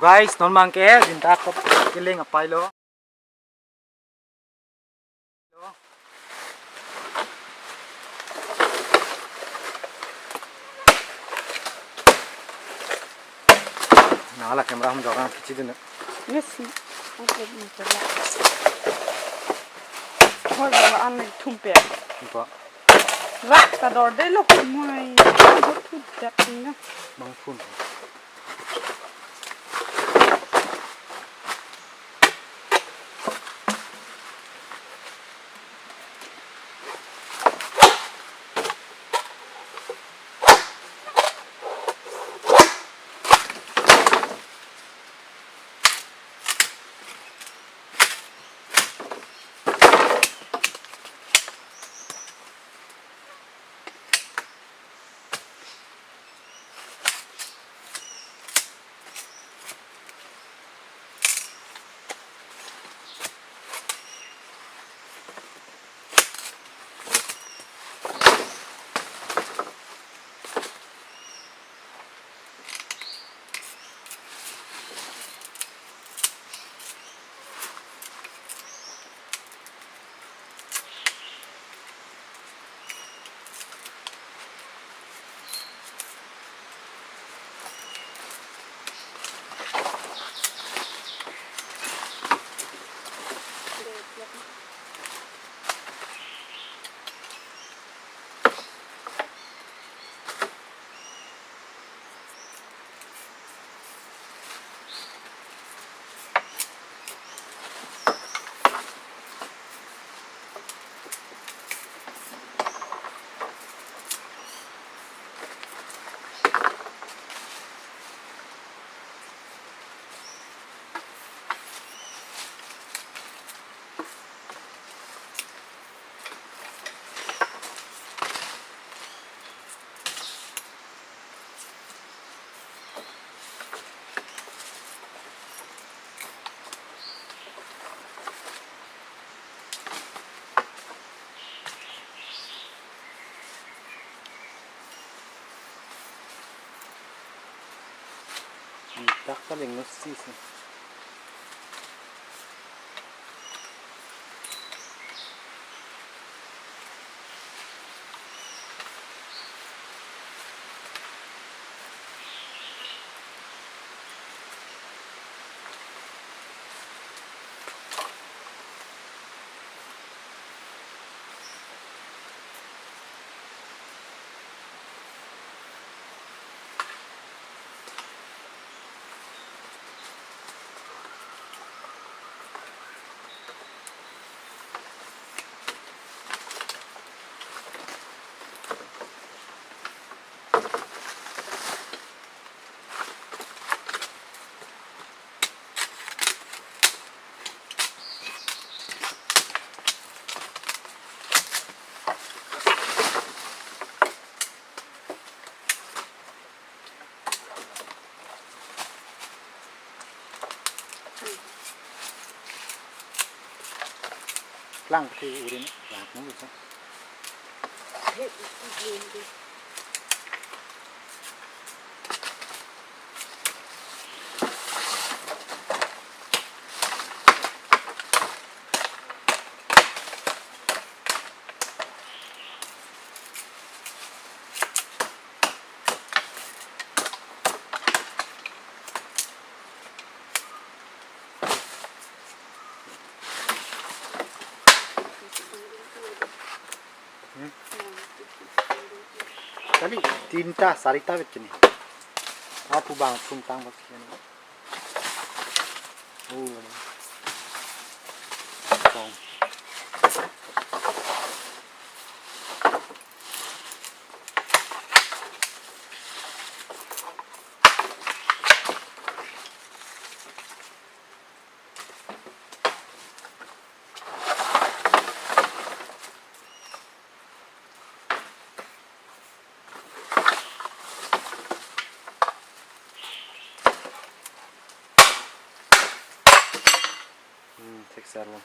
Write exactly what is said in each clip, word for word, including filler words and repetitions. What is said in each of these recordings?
Guys, non abang ke jinta kop keling apai lo. Nala camera hum joga kichi dun. Yes. Okay, ni pala. Hoi bala an thum pe. Ipa. Rak ta dor de lo kumai. Hot thut jak na. Bang phun. Dak ta lengno si si. Klang ke urin lang nung sa. Hmm? Kali tinta, sarita bek kini. Apu bang sung tang bak kini. Oh. Kong. Hmm, thik sar lo.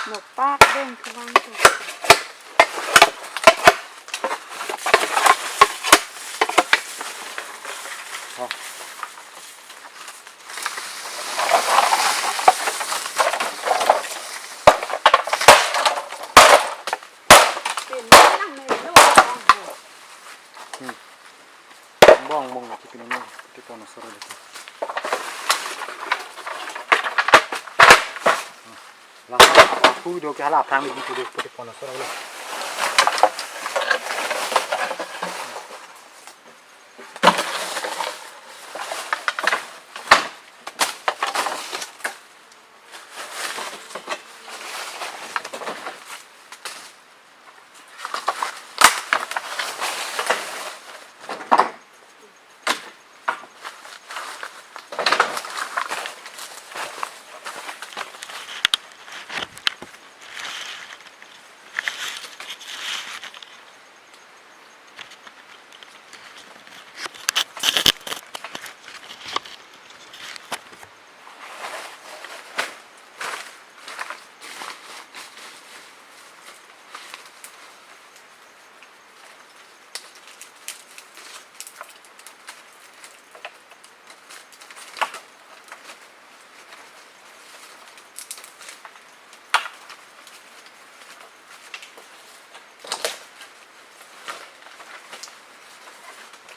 Nopak deng kevang tu. Oh. Pin lang melo. Hmm. Bong bong lagi pin ini, putih panas sore lagi. Lah, aku do ke hala aphrang di putih, putih panas sore lah.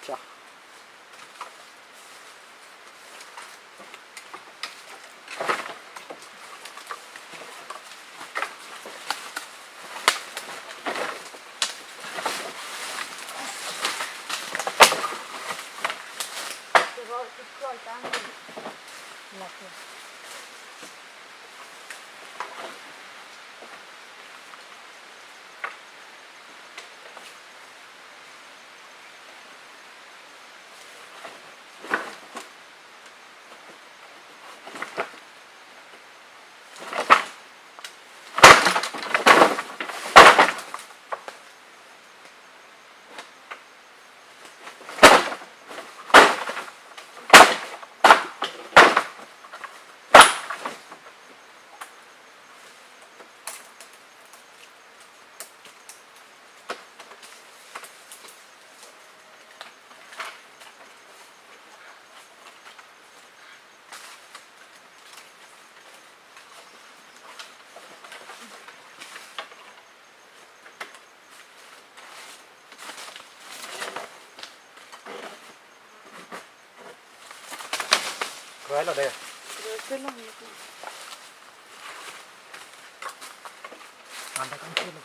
Chà. Kroi lo de. Anda kan sih lo.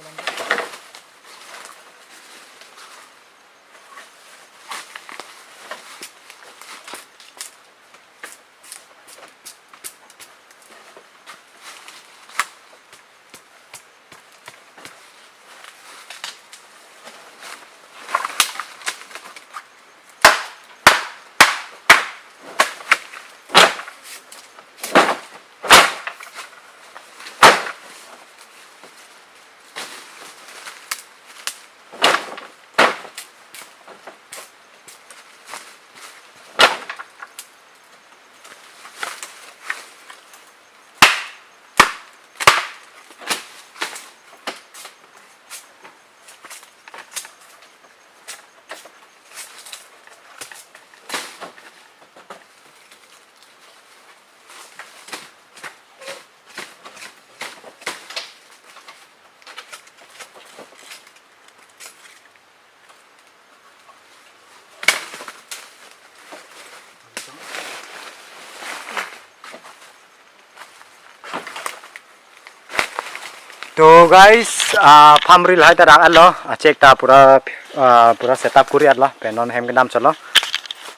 To guys, ah, phamri lahai ta dak-etlo, achek ta pura, ah, pura setup kuri-etlo, pen non hem kedam chotlo.